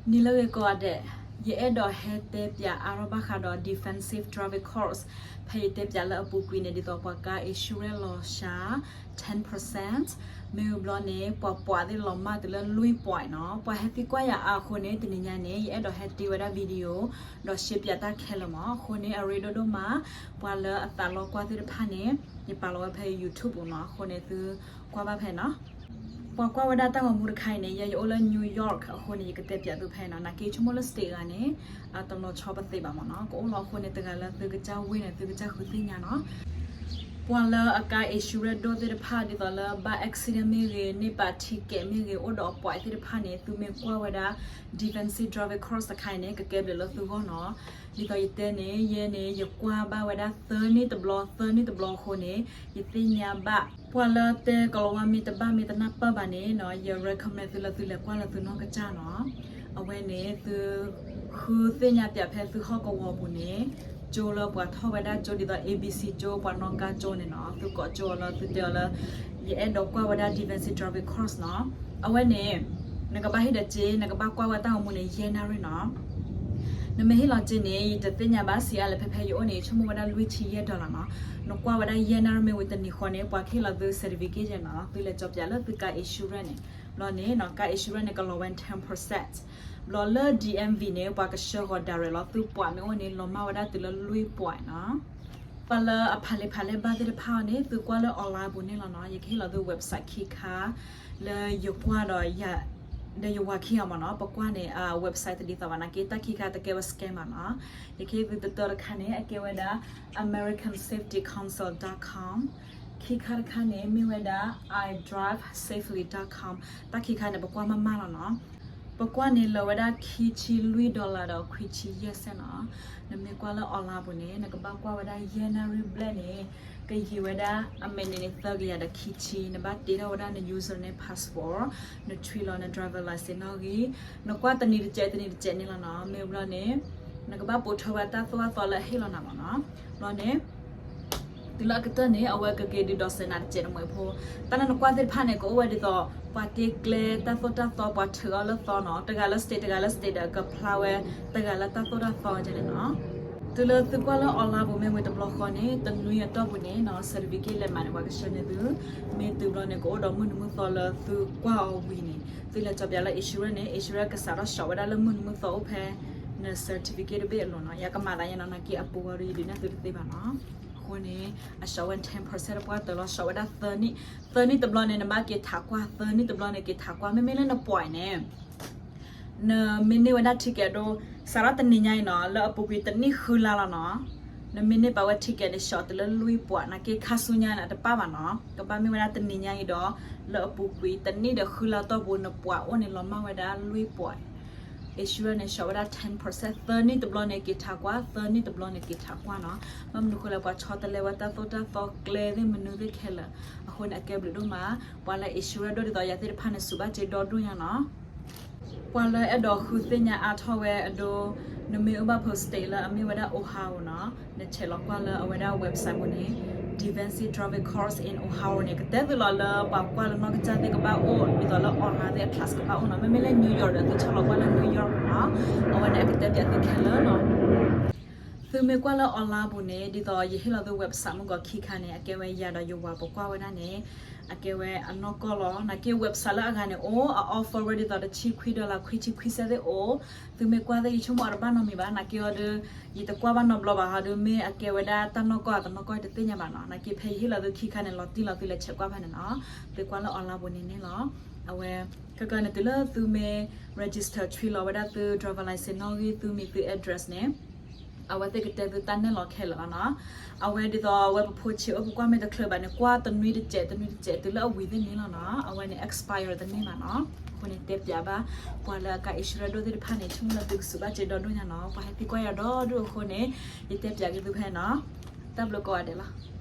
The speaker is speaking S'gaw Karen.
နံၤလၢအဂ့ၤကိးဂၤဒဲး, ယအဲၣ်ဒိးဟဲတဲပၠးအါထီၣ်ဘၣ်ဃးဒီး defensive driving course ဖဲယတဲပၠးလၢအပူၤကွံာ်န့ၣ် ဒ်သိးပှၤကါ insurance လီၤစှၤ ten percent, မ့ၢ်ဝံၤဘျီန့ၣ် ပှၤ point သ့ၣ်လီၤမၢ်တုၤလၢလွံၢ် point နီၤ. ပှၤဟဲသံကွၢ်ယၤအါအဃိန့ၣ် တနံၤညါန့ၣ် ယအဲၣ်ဒိးဟဲတ့ဝဲဒၣ် video ဒီးရှဲပၠးတၢ်ခဲလၢာ်မး. အဃိန့ၣ် အရ့ဒိၣ်ဒိၣ်မး ပှၤလၢအသးလီကွၢ်သ့ၣ်တဖၣ်န့ၣ် ယပာ်လီၤဝဲဖဲ YouTube ပူၤနီၤ. အဃိန့ၣ် သုကွၢ်ဘၣ်ဖဲနီၤ. ပှၤကွၢ်ဝဲဒၣ်တၢ်ဂီၤမူတခါအံၤန့ၣ် ယဲယအိၣ်လၢ New York အဃိန့ၣ် ယကတဲပၠးသုဖဲနီၤ. နာ်က့ဆိကမိၣ်လၢ state ဂၤန့ၣ် အတလီၤဆီပသ့ဘၣ်မးနီၤ. ကအိၣ်လီၤအဃိန့ၣ် တဂၤလၢသုကစၢ်ဝ့ၢ်န့ၣ် သုကစၢ်ဃုသ့ၣ်ညါနီၤ. ပှၤလၢအကါ insurance ဒိၣ်သ့ၣ်တဖၣ် ဒ်သိးလၢဘၣ် accident မ့ၢ်ဂ့ၤ, န့ၢ်ပာ် ticket မ့ၢ်ဂ့ၤ, အိၣ်ဒီးအ point သ့ၣ်တဖၣ်န့ၣ် သုမ့ၢ်ကွၢ်ဝဲဒၣ် defensive driving course တခါအံၤန့ၣ် ကကဲဘျုးလၢသုဂီၢ်နီၤ. ဒ်သိးယတဲန့ၣ် ယဲန့ၣ် ယကွၢ်ဘၣ်ဝဲဒၣ်သၢနံၣ်တဘျီ သၢနံၣ်တဘျီအဃိန့ၣ် ယသ့ၣ်ညါဘၣ်. ပှၤလၢတဲကိၤလၤဝါမ့ၢ်တဘၣ်မ့ၢ်တနၢ်ပၢၢ်ဘၣ်န့ၣ်နီၤ ယ recommend သုလၢသုလဲၤကွၢ်လၢသုနီၢ်ကစၢ်နီၤ. အဝဲန့ၣ် သုဃုသ့ၣ်ညါပၠးဖဲသုဟီၣ်ကဝီၤပူၤန့ၣ် ကၠိလၢပှၤထီၣ်ဝဲဒၣ်ကၠိဒ်သိး A B C ကၠိ ပှၤနီၣ်ကါကၠိန့ၣ်နီၤ. သုကိးကၠိအီၤလၢသုတဲအီၤလၢ ယအဲၣ်ဒိးကွၢ်ဝဲဒၣ် defensive driving course နီၤ. အဝဲန့ၣ် နကဘၣ်ဟ့ၣ်ဒီးစ့ နကဘၣ်ကွၢ်ဝဲတၢ်ဂီၤမူန့ၣ် ယဲၢ်နၣ်ရံၣ်နီၤ. နမ့ၢ်ဟ့ၣ်လီၤစ့န့ၣ် ယတသ့ၣ်ညါဘၣ် စံးအါလဲၣ် ဖဲဖဲယအိၣ်န့ၣ် ယဆိကမိၣ်ဝဲဒၣ်လွံၢ်ဆံယဲၢ် dollar နီၤ. နကွၢ်ဝဲဒၣ်ယဲၢ်နၣ်ရံၣ်မ့ၢ်ဝံၤတနံၤဃီန့ၣ် ပှၤကဟ့ၣ်လီၤသု certificate နီၤ. သုလဲၤကၠီပၠးလၢသုကါ insurance န့ၣ် ဘျီန့ၣ်နီၤ ကါ insurance န့ၣ် ကလီၤဝဲ ten percent ဘျီလၢ D M V န့ၣ် ပှၤကဆှၢဂီၤ direct လီၤ. သု point မ့ၢ်အိၣ်န့ၣ် လီၤမၢ်ဝဲဒၣ်တုၤလၢလွံၢ် point နီၤ. ပှၤလၢအဖးလံာ်ဖးလဲၢ်ဘၣ်သ့ၣ်တဖၣ်အီၤန့ၣ် သုကွၢ်လၢ online ပူၤန့ၣ်လီၤနီၤ. ယကဟ့ၣ်လီၤသု website ခံခါ လၢယကွၢ်ဒီး ဒီးယဝၤခံဂၤမးနီၤ. ပကွၢ်န့ၣ် website တဒ်သိးဘၣ် နာ်က့တၢ်ခံခါတကဲဝဲ scam ဘၣ်နီၤ. ယကဟ့ၣ်သုတတၢတခါန့ၣ် အကဲဝဲဒၣ် American Safety Council dot com, ခံခါတခါန့ၣ် မ့ၢ်ဝဲဒၣ် I drive safely dot com. တၢ်ခံခါန့ၣ် ပကွၢ်မးမးလီၤနီၤ. ပကွၢ်န့ၣ်လၢာ်ဝဲဒၣ်ခံဆံလွံၢ် dollar ဒီးခွံဆံယဲၢ်စဲးနီၤ. နမ့ၢ်ကွၢ်လၢ online ပူၤန့ၣ် နကဘၣ်ကွၢ်ဝဲဒၣ်ယဲၢ်နၣ်ရံၣ်ဘျဲၣ်န့ၣ် ကယံာ်ဝဲဒၣ် အမံးနံးန့ၣ် သၢကယၤဒီးခံဆံ, နဘၣ်တ့ထီၣ်ဝဲဒၣ်န username, password, နထွံလီၤန driver license နီၣ်ဂံၢ်, နကွၢ်တနံၤတစဲးတနံၤတစဲးန့ၣ်လီၤနီၤ. မ့ၢ်ဘျီန့ၣ် နကဘၣ်ပိာ်ထွဲဝဲတၢ်သိၣ်တၢ်သီလၢအဟ့ၣ်လီၤနၤမးနီၤ. ဘျီန့ၣ် တုၤလၢအကတၢၢ်န့ၣ် အဝဲကက့ၤဒုးဒီးစဲးနၤတစဲးတမှဲးဖိ, တၢ်လၢနကွၢ်သ့ၣ်တဖၣ်န့ၣ် ကအိၣ်ဝဲဒ်သိး ပှၤတ့ကျဲတၢ်သိၣ်တၢ်သီ ပှၤထုးအီၤလၢသီနီၤ. တဂၤလၢ state တဂၤလၢ state ဒီးကဖျါဝဲ တဂၤလၢတၢ်သိၣ်တၢ်သီကဲန့ၣ်နီၤ. တုၤလၢသုကွၢ်လၢ online ပူၤမ့ၢ်ဝံၤတဘျီဃီန့ၣ် တနွံအတီၢ်ပူၤန့ၣ်နီၤ certificate လဲးမးန့ၣ် ပှၤကဆှၢန့ၢ်သု, မ့ၢ်တုၤဘျီန့ၣ် ကအိၣ်ဒီးမုၢ်နံၤမုၢ်သီလၢသုကွၢ်အီၤဝံၤန့ၣ် သုလဲၤကၠီပၠးလၢ insurance န့ၣ် insurance ကစးထီၣ် show ဝဲဒၣ်လၢမုၢ်နံၤမုၢ်သီအိၣ်ဖဲ န certificate တဘ့ၣ်အလိၤနီၤ. ယကမၤသးညါနီၤ နာ်က့အပူၤဝဲဒီးယဒုးနဲၣ်သုတသ့ဘၣ်နီၤ. အဃိန့ၣ် အ show ဝဲ ten percent တပှၢ်တၢၢ်လီၤ show ဝဲဒၣ်သၢနံၣ်, သၢနံၣ်တဘျီန့ၣ် နဘၣ်က့ၤထးကွၢ် သၢနံၣ်တဘျီန့ၣ် က့ၤထးကွၢ် မ့မ့ၢ်လၢန point န့ၣ် နမ့ၢ်န့ၢ်ဝဲဒၣ် ticket ဒိ စးထီၣ်တနံၤညါအံၤနီၤ လၢအပူၤကွံာ်တနံၣ်ဃုလါလီၤနီၤ. နမ့ၢ်န့ၢ်ပာ်ဝဲ ticket န့ၣ် show တုၤလၢလွံၢ် point နာ်က့ခါဆူညါန့ၣ် အတပၣ်ဘၣ်နီၤ. ကဘၣ်မ့ၢ်ဝဲဒၣ်တနံၤညါအံၤဒီး လၢအပူၤကွံာ်တနံၣ်ဒီးဃုလါတီၢ်ပူၤ န point အိၣ်န့ၣ် လီၤမၢ်ဝဲဒၣ်လွံၢ် point. insurance န့ၣ် show ဝဲဒၣ် ten percent သၢနံၣ်တဘျီန့ၣ် က့ၤထးကွၢ် သၢနံၣ်တဘျီန့ၣ် က့ၤထးကွၢ်နီၤ. ဘၣ်မနုၤဃိလဲၣ် ပှၤဆီတလဲဝဲတၢ်သိၣ်တၢ်သီကျဲသ့ၣ်မနုၤသ့ၣ်ခဲလၢာ်. အဃိန့ၣ် အကဲဘျုးဒိၣ်မး ပှၤလၢ insurance ဒိၣ်ဒ်သိးယၤသ့ၣ်တဖၣ်န့ၣ် စူးဘၣ်စ့ဒီဒိၣ်ညါနီၤ. ပှၤလၢအဲၣ်ဒိးဃုသ့ၣ်ညါအါထီၣ်ဝဲအဒိ နမ့ၢ်အိၣ်ဘၣ်ဖိ state လၢအမ့ၢ်ဝဲဒၣ် Ohio နီၤ, နဆဲးလီၤကွၢ်လၢအဝဲဒၣ် website ပူၤန့ၣ် Defensive Driving Course in Ohio န့ၣ် ကတဲသုလီၤလၢပှၤကွၢ်လၢနီၢ်ကစၢ်သ့ၣ်ကဘၣ်အိၣ် ဒ်သိးလၢ online သ့ၣ်အ class ကဘၣ်အိၣ်နီၤ. မ့မ့ၢ်လၢ New York ဒီးသုဆဲးလီၤကွၢ်လၢ New York နီၤ, အဝဲန့ၣ်အကတဲပၠးသုခဲလၢာ်နီၤ. သုမ့ၢ်ကွၢ်လၢ online ပူၤန့ၣ် ဒ်သိးယဟ့ၣ်လီၤသု website မုၢ်ဂီၤခံခါန့ၣ် အကဲဝဲယၤဒီးယဝၤပကွၢ်ဝဲဒၣ်န့ၣ် အကဲဝဲအနီၢ်ကီၢ်လီၤ. နာ်က့ website လၢအဂၤန့ၣ်အိၣ် အ offer ဝဲဒ်သိးတဆံခွံ dollar ခွံဆံခွံဆဲးသ့ၣ်အိၣ်. သုမ့ၢ်ကွၢ်သ့ၣ် ယဆိကမိၣ်အတဘၣ်နီတမံၤဘၣ်. နာ်က့အီၤဒီး ယတကွၢ်ဘၣ်နီတဘျီဘၣ်ဟီဒီး မ့ၢ်အကဲဝဲဒၣ်တၢ်နီၢ်ကီၢ်အတနီၢ်ကီၢ်တသ့ၣ်ညါဘၣ်နီၤ. နာ်က့ဖဲယဟ့ၣ်လီၤသုခံခါန့ၣ် လီၤတံၢ်လီၤသုလဲၤဆဲးကွၢ်ဖဲန့ၣ်နီၤ. သုကွၢ်လၢ online ပူၤန့ၣ်န့ၣ်လီၤ. အဝဲ ခဲကနံၣ်တုၤလၢသုမ့ၢ် register ထွံလီၤဝဲဒၣ်သု driver license နီၣ်ဂံၢ် သုမံၤသု address န့ၣ် အဝဲသ့ၣ်ကတဲသုတၢ်နဲၣ်လီၤခဲလၢာ်လီၤနီၤ. အဝဲဒ်သိးအဝဲပဖိဆံးအိၣ်ပကွၢ်မ့ၢ်တချုးဘၣ်န့ၣ် ကွၢ်တနွံတစဲး တနွံတစဲး တုၤလၢအဝံၤသ့ၣ်န့ၣ်လီၤနီၤ. အဝဲန့ၣ် expire တန့ၢ်ဘၣ်နီၤ. အဃိန့ၣ်တဲပၠးဘၣ် ပှၤလၢအကါ insurance ဒိၣ်သ့ၣ်တဖၣ်န့ၣ် ဆိကမိၣ်လၢသုကစူးဘၣ်စ့ဒီဒိၣ်ညါနီၤ. ပှၤဟဲသံကွၢ်ယၤဒီဒိၣ်အဃိန့ၣ် ယတဲပၠးက့ၤသုဖဲနီၤ. တၢ်ဘျုးကိးဂၤဒဲးလီၤ.